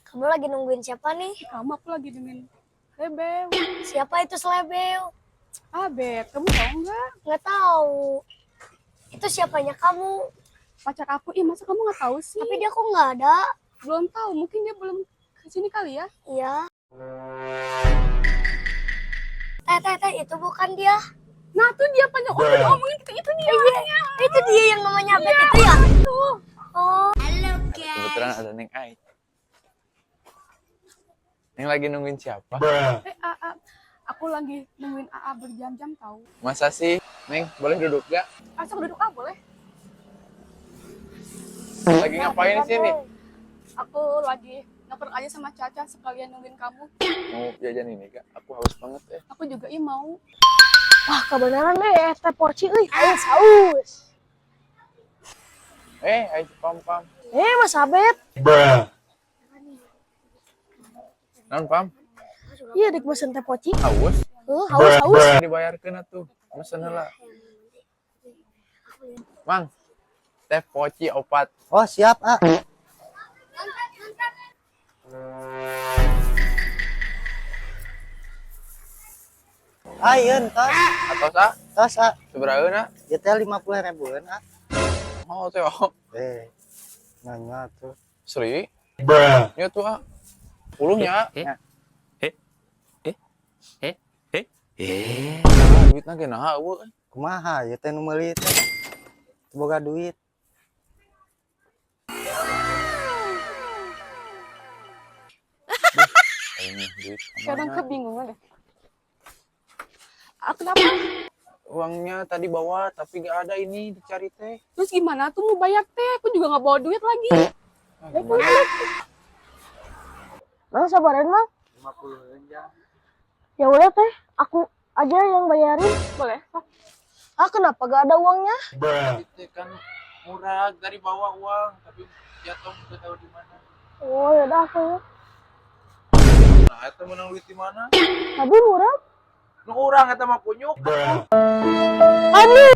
Kamu lagi nungguin siapa nih? Kamu, aku lagi nungguin Lebel. Siapa itu Selebel? Abed, kamu tahu nggak? Nggak tahu. Itu siapanya kamu? Pacar aku. Ih, masa kamu nggak tahu sih? Tapi dia kok nggak ada. Belum tahu, mungkin dia belum kesini kali ya. Iya. Teh, teh, teh, itu bukan dia. Nah, tuh dia panjang umur diomongin itu, itu dia orangnya. Itu dia yang namanya Abed itu ya? Tuh. Oh, Kebetulan ada Neng Ai. Neng lagi nungguin siapa? Eh, AA, aku lagi nungguin AA berjam-jam tahu. Masa sih? Neng, boleh duduk gak? Asal duduk ah, boleh. Lagi ngapain di sini? Aku lagi nongkrong aja sama Caca sekalian nungguin kamu. Mau jajan ini gak? Aku haus banget ya. Aku juga ih mau. Wah, kebenaran deh, teh poci euy, haus haus. Eh, ayo pam pam. Eh, Mas Abed. Non pam, Iya, dek mesen teh poci. haus. Haus haus. Dibayarkeun atuh. Mesen heula. Mang, teh poci opat. Oh siap, ah. Ayeun tos, Atau sa? Tos ah. Sabaraha? Ieu teh 50 ribuan ah. Oh, teh oh. Eh, nanya tuh. Sri. Nya tuh ah. Puluhnya. Ah, duitna ge naha eueuh. Kumaha ieu teh nu meuli teh? Teu boga duit. Ini duit Sekarang kemana? kebingungan deh. Ah, kenapa? Uangnya tadi bawa tapi gak ada, ini dicari teh. Terus gimana tuh mau bayar teh? Aku juga nggak bawa duit lagi. Ah, gimana? Mang sabarin, Mang. 50 aja. Ya udah teh, aku aja yang bayarin. Boleh? Sok. Ah, kenapa gak ada uangnya? Tadi teh kan murah dari bawa uang tapi jatuh gak tahu di mana. Oh, ya udah aku ya. Nah, eta menang duit di mana? Tadi murah. Nu urang eta mah kunyuk. Aduh.